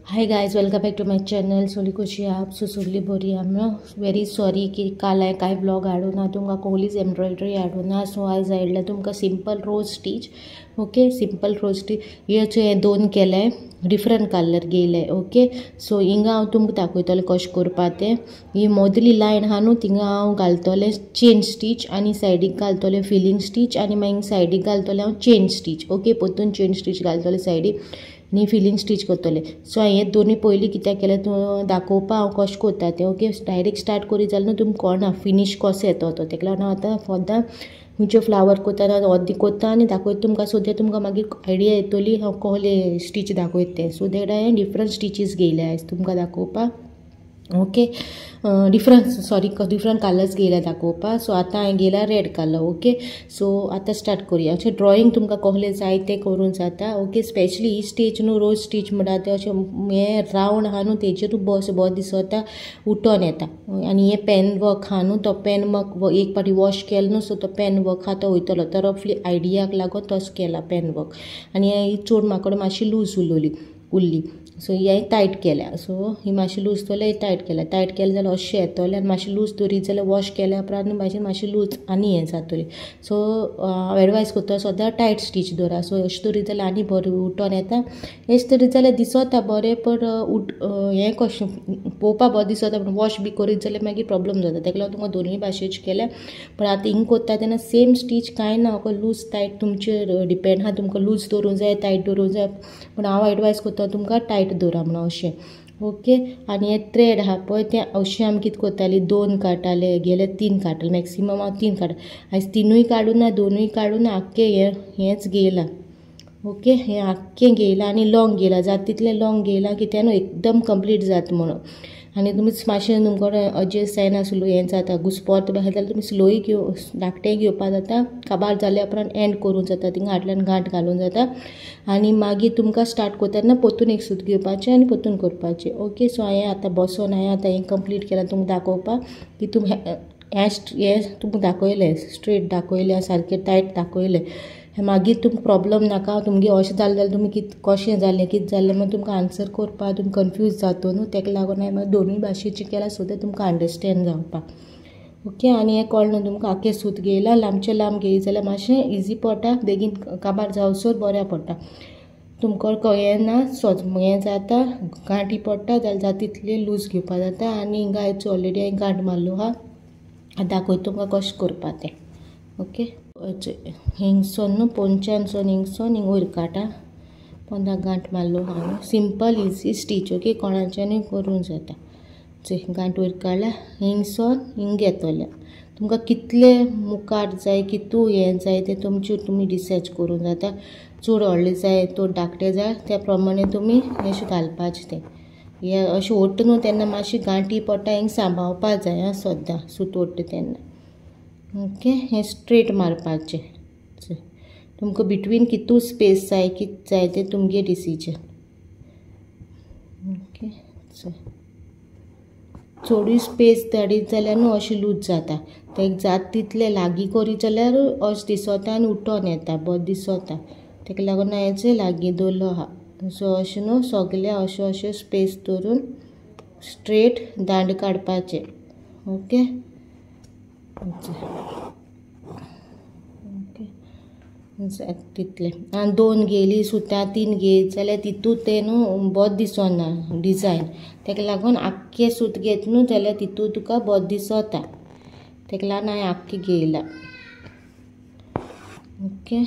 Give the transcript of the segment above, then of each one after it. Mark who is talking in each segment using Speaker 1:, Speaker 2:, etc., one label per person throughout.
Speaker 1: Hi guys, welcome back to my channel. सोली कशी आप so सगळी बरी आम वेरी सॉरी की काल हांवें कांय ब्लॉग हाडूं ना, तुमकां कोहलीज एम्ब्रॉयडरी हाडूं ना. सो आयज हाडल्या तुमकां simple rose stitch. Okay, simple rose stitch हे दोन केले, डिफरंट कलर घेयले. ओके, सो हिंगा हांव तुमकां दाखयतलें कशें करपा तें. ही मदली लायन आहा न्हू, थिंगा हांव घालतलें चेन स्टीच आनी सायडीक घालतलें फिलींग स्टीच आनी मागीर सायडीक घालतलें हांव चेन स्टीच. ओके, परतून चेन स्टीच घालतलें सायडीक आनी फिलींग स्टीच करतलें. सो हांवें दोनूय पयलीं कित्याक केलें दाखोवपा हांव कशें करता तें. ओके, डायरेक्ट स्टार्ट करीत जाल्यार न्हू तुमकां कळना फिनीश कसो येता तो. तेका लागून हांव आतां फोदां खंयच्यो फ्लावर करता अर्दी करता आनी दाखयता तुमकां, सो that तुमकां मागीर आयडिया येतली हांव कहले स्टीच दाखयता तें. सो that हांवें डिफरंट स्टिचीस घेयले आयज तुमकां दाखोवपाक. ओके, डिफरंट कलर्स घेयल्या दाखोवपाक. सो आतां हांवें घेयला रेड कलर. ओके, सो आतां स्टार्ट करुया. अशें ड्रॉइंग तुमकां कहलें जाय तें करूंक जाता. ओके, स्पेशली ही स्टीच न्हू रोज स्टीच म्हणटा तें अशें हें रावंड आहा न्हू तेजेरूच बस बरें दिसता, उठोन येता. आनी हें पेन वर्क आहा न्हू, तो पेन वर्क एक पाटी वॉश केलो न्हू, सो तो पेन वर्क आहा तो वयतलो. तो रफली आयडियाक लागून तसो केला पेन वर्क. आनी ही चोड म्हाका मातशी लूज उरली, सो ही हांवें टायट केल्या. सो ही मातशी लूज दवरल्या, ही टायट केल्या. टायट केलें जाल्यार अशें येतलें आनी मातशें लूज दवरीत जाल्यार वॉश केल्या उपरांत मातशें मातशें लूज आनी हें जातलें. सो हांव एडवायज करता सदां टायट स्टीच दवरा. सो अशें दवरीत जाल्यार आनी बरें उठोन येता. अशें दवरीत जाल्यार दिसता बरें, पण हें कशें पळोवपा बरें दिसता, पूण वॉश बी करीत जाल्यार मागीर प्रॉब्लम जाता. तेका लागून तुमकां दोनूय भाशेचें केल्या. पण आतां हिंग करता तेन्ना सेम स्टीच कांय ना, लूज टायट तुमचेर डिपेंड आहा. तुमकां लूज दवरूंक जाय, टायट दवरूंक जाय, पूण हांव एडवायज करता तुमकां टायट दवरा म्हणून अशें. ओके, आनी हे थ्रेड आहा पळय तें अशें आमी कितें करतालीं, दोन काडटाले, गेले तीन काडटाले, मॅक्सिमम हांव तीन काडटा. आयज तिनूय काडूं ना, दोनूय काडूं ना, आख्खें हेंच घेयलां. ओके, हें आख्खें घेयलां आनी लॉंग घेयलां, जाता तितलें लॉंग घेयलां कित्याक न्हू एकदम कंप्लीट जाता म्हणून. आनी तुमी मातशें तुमकां एडजस्ट जायना, स्लो हें जाता, घुसपोत बी आसा जाल्यार तुमी स्लोय घेव धाकटें घेवपा जाता. काबार जाल्या उपरांत एंड करूंक जाता, थिंगा हाडल्यान गांठ घालूंक जाता. आनी मागीर तुमकां स्टार्ट करता तेन्ना परतून एक सूत घेवपाचें आनी परतून करपाचें. ओके, सो हांवें आतां बसोन हांवें आतां हें कंप्लीट केलां तुमकां दाखोवपाक की तुमी हें तुमकां दाखयलें, स्ट्रेट दाखयलें, सारकें टायट दाखयलें. मागीर तुमकां प्रॉब्लम नाका, तुमगें अशें जालें जाल्यार तुमी कितें कशें जालें कितें जालें मागीर तुमकां आन्सर करपाक तुमी कन्फ्यूज जाता न्हू. तेका लागून हांवें मागीर दोनूय भाशेचें केलां सो that तुमकां अंडरस्टँड जावपाक. ओके, आनी हें कळ्ळें न्हू तुमकां, आख्खें सूत घेयलां, लांबचें लांब घेयत जाल्यार मातशें इजी पडटा, बेगीन काबार जावसर बऱ्या पडटा. तुमकां हें ना सोज हें जाता, गांठी पडटा जाल्यार जाता तितलें लूज घेवपा जाता. आनी हिंगा आयज ऑलरेडी हांवें गांठ मारलो आहा, दाखयता तुमकां कशें करपा तें. ओके, हिंगसोन न्हू पोंच्यानसोन हिंगसोन हिंग वयर काडटा, पोंदा गांठ मारलो आहा. Simple easy stitch. ओके, कोणाच्यानूय करूंक जाता. गांठ वयर काडल्या, हिंगसोन हिंग घेतल्या. तुमकां कितले मुखार जाय, कितू हें जाय तें तुमचें तुमी डिसायड करूंक जाता. चड व्हडलें जाय, चड धाकटें जाय, त्या प्रमाणे तुमी अशें घालपाचें तें. हें अशें ओडटा न्हू तेन्ना मातशी गांठी पडटा, हिंग सांबाळपा जाय आं सद्दां सूत ओडटा तेन्ना. ओके, हें स्ट्रेट मारपाचें. तुमकां बिटवीन कितू स्पेस जाय, कितें जाय तें तुमगे डिसिजन. ओके, चडूय स्पेस धाडीत जाल्यार न्हू अशें लूज जाता. तेका जाता तितलें लागीं करीत जाल्यार अशें दिसता आनी उठोन येता, बरें दिसता. तेका लागून हांवें लागीं दवरलो आहा. सो अशें न्हू सगळें अशें अशें स्पेस दवरून स्ट्रेट दांड काडपाचें. ओके, ओके, तितलें. आनी दोन घेयली सुतां, तीन घेयत जाल्यार तितूंत तें न्हू बरें दिसना डिजायन. तेका लागून आख्खें सूत घेत न्हू जाल्यार तितूंत तुका बरें दिसता. तेका लागून हांवें आख्खें घेयलां. ओके,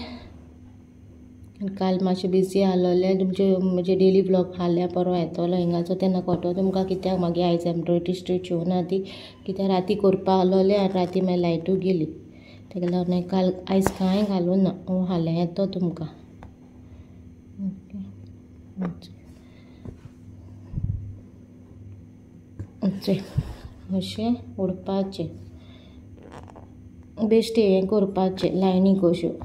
Speaker 1: काल मातशें बिजी आसलें, तुमचे म्हजे डेली ब्लॉग फाल्यां परवां येतलो हिंगाचो, तेन्ना कळटलो तुमकां कित्याक मागीर आयज एम्ब्रॉयडरी स्टीच येवना ती, कित्याक राती करपा आसलें आनी राती मागीर लायटूय गेली. तेका लागून हांवें काल आयज कांय घालूं ना, फाल्यां येतो तुमकां. ओके, अशें ओडपाचें, बेश्टें हें करपाचें, लायनी कश्यो.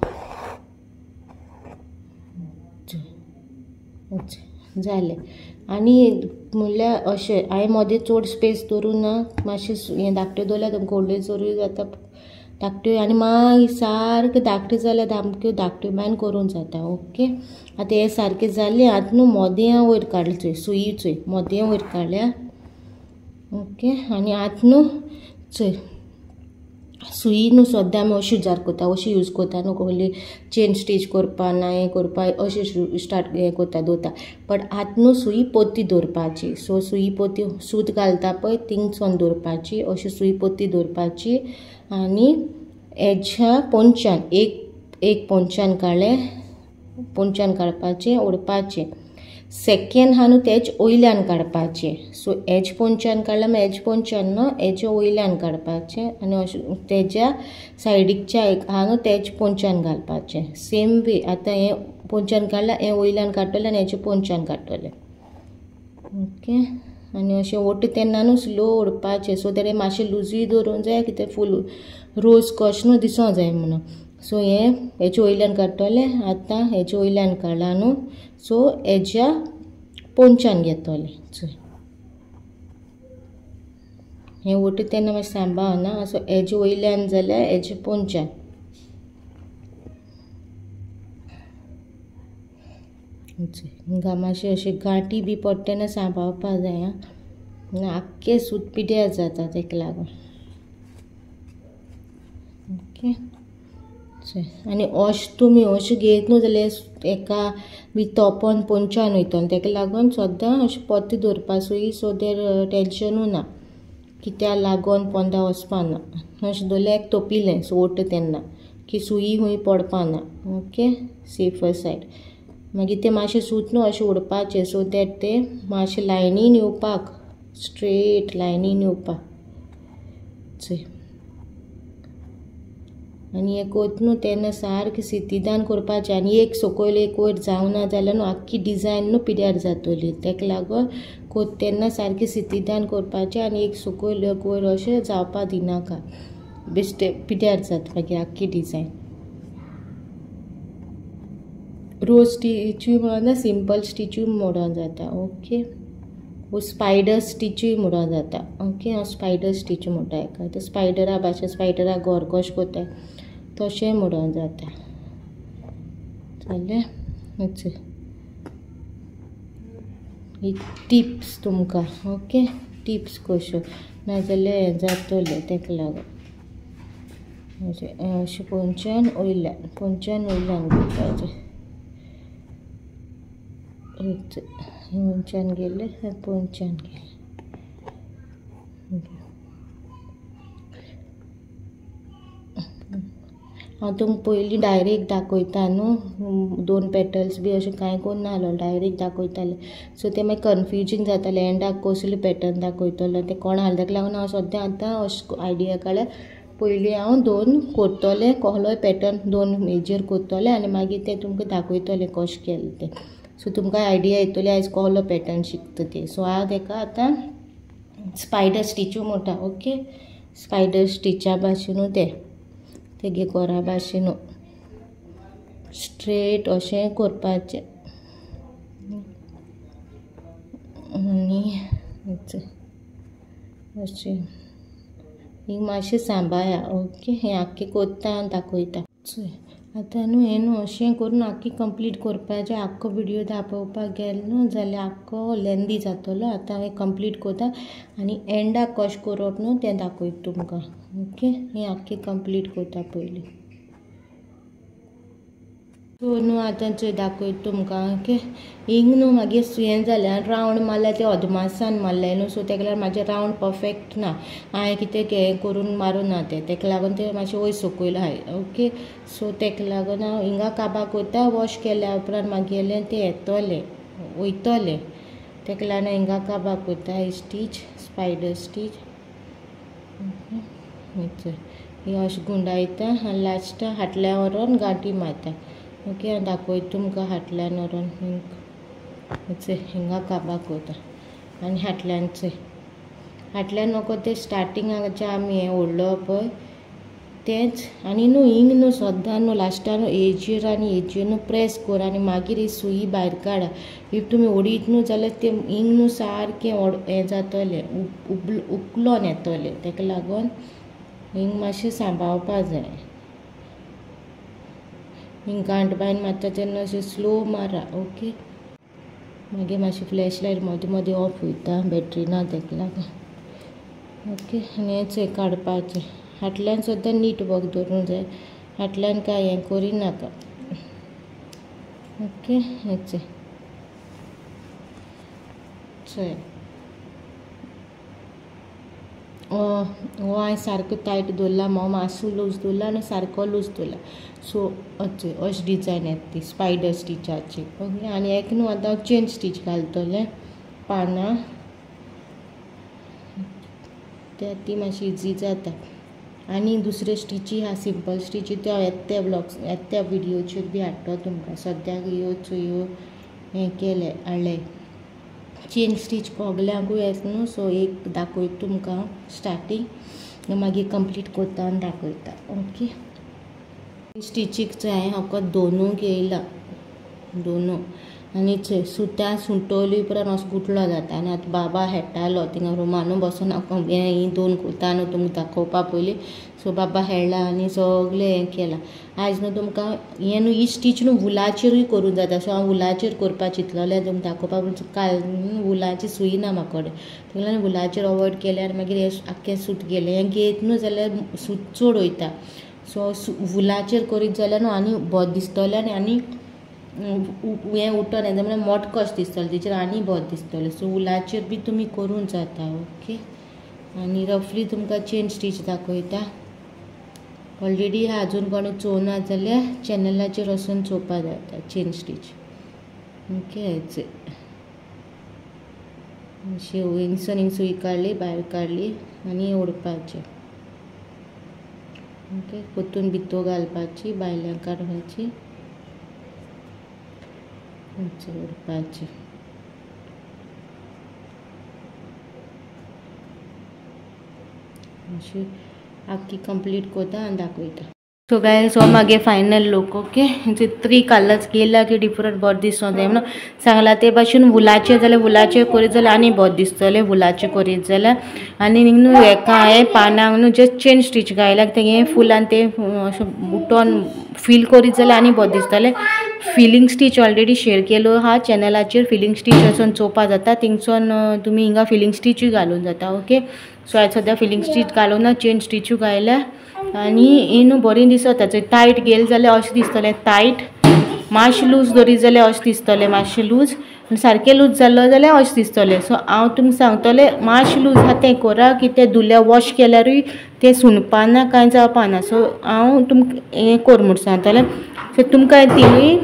Speaker 1: जालें. आनी म्हणल्यार अशें हांवें मदें चड स्पेस दवरूं ना, मातशें हें धाकटें दवरल्यार तुमकां व्हडलें जरूय जाता, धाकट्यो आनी मागीर सारक्यो धाकट्यो जाल्यार सामक्यो धाकट्यो बायन करूंक जाता ओके. आतां हें सारकें जालें आतां न्हू मोदें वयर काडलें चोय सुई चोय मोदें वयर काडल्या ओके. आनी आतां न्हू चोय सुई न्हू सद्दां आमी अशी जार करता अशी यूज करता न्हू कहली चेन स्टीच करपा ना हें करपा अशें स्टार्ट हें करता दवरता बट आतां न्हू सुई पोती दवरपाची. सो सुई पोती सूत घालता पळय थिंगसून दवरपाची अशी सुई पोती दवरपाची आनी हेज्या पोंच्यान एक एक पोंच्यान काडलें पोंच्यान काडपाचें ओडपाचें. सेकेंड हा न्हू तेज वयल्यान काडपाचें. सो एज पोंच्यान काडलें मागीर एज पोंच्यान न्हू एज वयल्यान काडपाचें आनी अशें तेज्या सायडीकच्या एक हा न्हू तेज पोंच्यान घालपाचें. सेम वे आतां हें पोंच्यान काडलां हें वयल्यान काडटलें आनी हेजें पोंच्यान काडटलें ओके. आनी अशें ओडटा तेन्ना न्हू स्लो ओडपाचें सो that मातशें लुजूय दवरूंक जाय कितें फूल रोज कशें न्हू दिसूंक जाय म्हणून. सो हें हेजे वयल्यान काडटलें आतां हेजे वयल्यान काडलां न्हू सो हेज्या पोंच्यान घेतलें चोय हें ओडटा तेन्ना मातशें सांबाळना. सो हेजे वयल्यान जाल्यार हेजे पोंच्यान हिंगा मातशें अशें गांठी बी पडटा तेन्ना सांबाळपा जाय आं, आख्खें सूत पिड्यार जाता तेका लागून ओके. आनी अशें तुमी अशें घेयत न्हू जाल्यार एका बी तोपोन पोंच्यान वयतलें तेका लागून सद्दां अशें पोत्ते दवरपा सुई सो देर टेंशनूय ना कित्याक लागून पोंदा वचपा ना. अशें दवरल्यार एक तोपिलें सो ओडटा तेन्ना की सुई खूंय पडपा ना ओके सेफर सायड. मागीर तें मातशें सूत न्हू अशें ओडपाचें सो that तें मातशें लायनीन येवपाक स्ट्रेट लायनीन येवपाक चोय. आनी हें कोत न्हू तेन्ना सारकें सितिदान करपाचें आनी एक सकयल एक वयर जावना जाल्यार न्हू आख्खी डिजायन न्हू पिड्यार जातली तेका लागून कोत तेन्ना सारकें सितिदान करपाचें आनी एक सकयल एक वयर अशें जावपा दिनाका बेश्टें पिड्यार जाता मागीर आख्खी डिजायन. रोज स्टिचूय म्हणून ना सिंपल स्टिचूय म्हणून जाता ओके. वो स्पायडर स्टिचूय म्हणून जाता ओके. हांव स्पायडर स्टिच म्हणटा हेका ते स्पायडरा भाशेन स्पायडरा घर कशें करता तशें म्हणून जाता. जालें ही टिप्स तुमकां ओके टिप्स कश्यो नाजाल्यार हें जातलें तेका लागून अशें पोंच्यान वयल्यान पोंच्यान वयल्यान घेवपाचें पोंच्यान गेलें पोंच्यान गेलें. हांव तुमकां पयलीं डायरेक्ट दाखयता न्हू दोन पेटल्स बी अशें कांय करूं नासलो डायरेक्ट दाखयतालें सो तें मागीर कन्फ्युजींग जातालें एंडाक कसलें पॅटर्न दाखयतलो तें कोण हाडलें तेका लागून हांव सद्या आतां अशें आयडिया काडल्या पयलीं हांव दोन करतलें कहलोय पॅटर्न दोन मेजर करतलें आनी मागीर तें तुमकां दाखयतलें कशें केलें तें. सो तुमकां आयडिया येतली आयज कहलो पॅटर्न शिकता तें. सो हांव तेका आतां स्पायडर स्टिचू म्हणटा ओके स्पायडर स्टिचा भाशेनू तें तेगे घरा भाशेनू स्ट्रेट अशें करपाचें आनी अशें ही मातशें सांबाळया ओके. हें आख्खें कोत्ता आनी दाखयता. आतां न्हू हें न्हू अशें करून आख्खें कंप्लीट करपाचें. आख्खो विडियो दाखोवपाक गेलो न्हू जाल्यार आख्खो लेंदी जातलो. आतां हांवें कंप्लीट करता आनी एंडाक कशें करप न्हू तें दाखयता तुमकां ओके. हें आख्खें कंप्लीट करता पयलीं. सो न्हू आतां चोय दाखयता तुमकां ओके. हिंग न्हू मागीर हें जालें रावंड मारल्यार तें अदमासान मारलें न्हू सो तेका लागून म्हाजें रावंड परफेक्ट ना हांवें कितें हें करून मारूं ना तें तेका लागून तें मातशें वयर सकयल आहाय ओके. सो तेका लागून हांव हिंगा काबार करता वॉश केल्या उपरांत मागेलें तें येतलें वयतलें तेका लागून हिंगा काबार करता ही स्टीच स्पायडर स्टीच ही अशें गुंडायता आनी लास्टाक हाटल्या व्हरोन गांठी मारता ओके. हांव दाखयता तुमकां हाटल्यान व्हरोन हिंगा काबार करता आनी हाटल्यान चोय हाटल्यान नको तें स्टार्टिंगाचे आमी हें ओडलो पळय तेंच. आनी न्हू हिंग न्हू सद्दां न्हू लास्टाक न्हू हेजेर आनी हेजेर न्हू प्रेस कर आनी मागीर ही सुई भायर काडा. If तुमी ओडीत न्हू जाल्यार तें हिंग न्हू सारकें हें जातलें उकलोन येतलें तेका लागून हिंग मातशें सांबाळपा जाय. हिंग गांठ बांयन मारता तेन्ना अशें स्लो मारा ओके. मागीर मातशी फ्लॅश लायट मदीं मदीं ऑफ वयता, बॅटरी ना तेका लागून ओके. आनी हें काडपाचें फाटल्यान सुद्दां नीट वर्क दवरूंक जाय, फाटल्यान कांय हें करिनाका ओके. हें चोय हो हांवें सारको टायट दवरला, हांव मातसो लूज दवरला आनी सारको लूज दवरला. सो अशी डिजायन येता ती स्पायडर स्टिचाची ओके. आनी एक न्हू आतां हांव चेन स्टीच घालतलें पानां, ती मातशी इजी जाता. आनी दुसरे स्टिची आहा सिंपल स्टिची, त्यो हांव येता व्लॉग्स येता व्हिडियोचेर बी हाडटलो तुमकां. सद्याक ह्यो ह्यो हें केलें हाडलें. चेन स्टीच सगल्यांकूय येता न्हू, सो एक दाखयता तुमकां स्टार्टींग, मागीर कंप्लीट करता आनी दाखयता ओके. स्टिचीक चोय हांवें फकत दोनू घेयला, दोनू. आनी चोय सुतां सुंटवली उपरांत असो गुटलो जाता. आनी आतां बाबा खेळटालो थिंगा रुमानू बसून हांव हीं दोन कोता न्हू तुमकां दाखोवपा पयलीं. सो बाबा खेळ्ळा आनी सगळें हें केलां. आयज न्हू तुमकां हें न्हू ही स्टीच न्हू वुलाचेरूय करूंक जाता. सो हांव वुलाचेर करपा चिंतलेलें तुमकां दाखोवपा, पूण काल वुलाची सुई ना म्हाका कडेन, तेका लागून वुलाचेर अवॉयड केल्यार मागीर हें आख्खें सूत गेलें. हें घेयत न्हू जाल्यार सूत चड वयता. सो वुलाचेर करीत जाल्यार न्हू आनी बरें दिसतलें आनी हें उठोन येता म्हळ्यार मोटको अशें दिसतलें तेचेर आनी बरें दिसतलें. सो वुलाचेर बी तुमी करूंक जाता ओके. आनी रफली तुमकां चेन स्टीच दाखयता. ऑलरेडी अजून कोणें चोवना जाल्यार चॅनलाचेर वचून चोवपा जाता चेन स्टीच ओके. अशें हिंगसून हिंग सुई काडली, भायर काडली आनी ओडपाचें ओके. परतून भितर घालपाची, भायल्यान काडपाची, ओडपाची. अशी आख्खी कंप्लीट करता आनी दाखयता. सो गायज हो मागे फायनल लूक ओके. 3 कलर्स गेला की डिफरंट बरें दिसोंक जाय म्हणून सांगलां ते भाशेन. वुलाचेर जाल्यार वुलाचेर करीत जाल्यार आनी बरें दिसतलें वुलाचेर करीत जाल्यार. आनी न्हू हेका हांवें पानांक न्हू जस्ट चेन स्टीच घायला, तें फुलान तें अशें उठोन फील करीत जाल्यार आनी बरें दिसतलें. फिलिंग स्टीच ऑलरेडी शेअर केलो हा चॅनलाचेर, फिलिंग स्टीच वचून चोवपा जाता, थिंगसून तुमी हिंगा फिलिंग स्टिचूय घालून जाता ओके. सो आयज सद्या फिलिंग स्टीच घालूं ना, चेन स्टिचूय घायल्या आनी हें न्हू बरें दिसता. टायट गेलें जाल्यार अशें दिसतलें टायट, मातशें लूज दवरीत जाल्यार अशें दिसतलें मातशें लूज, आनी सारकें लूज जालो जाल्यार अशें दिसतलें. सो हांव तुमकां सांगतलें मातशें लूज आहा तें करा की तें धुल्या वॉश केल्यारूय तें सुणपाना कांय जावपाना. सो हांव तुमकां हें कर म्हूण सांगतलें. सो तुमकां तिनूय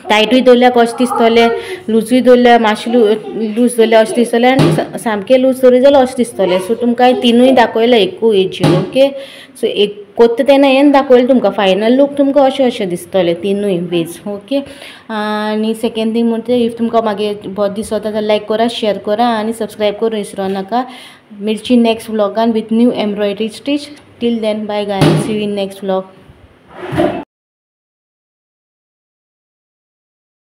Speaker 1: टायटूय दवरल्यार कशें दिसतलें, लुजूय दवरल्यार मातशें लूज दवरल्यार अशें दिसतलें, आनी सामकें लूज दवरीत जाल्यार अशें दिसतलें. सो तुमकां तिनूय दाखयलें एकूय हेचेर ओके. सो एक कोत्ता तेन्ना हें दाखयलें तुमकां, फायनल लूक तुमकां अशें अशें दिसतलें तिनूय वेज ओके. आनी सेकेंड थींग म्हणटा if तुमकां मागीर बरें दिसता जाल्यार लायक करा, शेअर करा आनी सबस्क्रायब करूं विसरो नाका. मिरची next व्लॉगान with new embroidery stitch. Till then bye guys, see you in next vlog.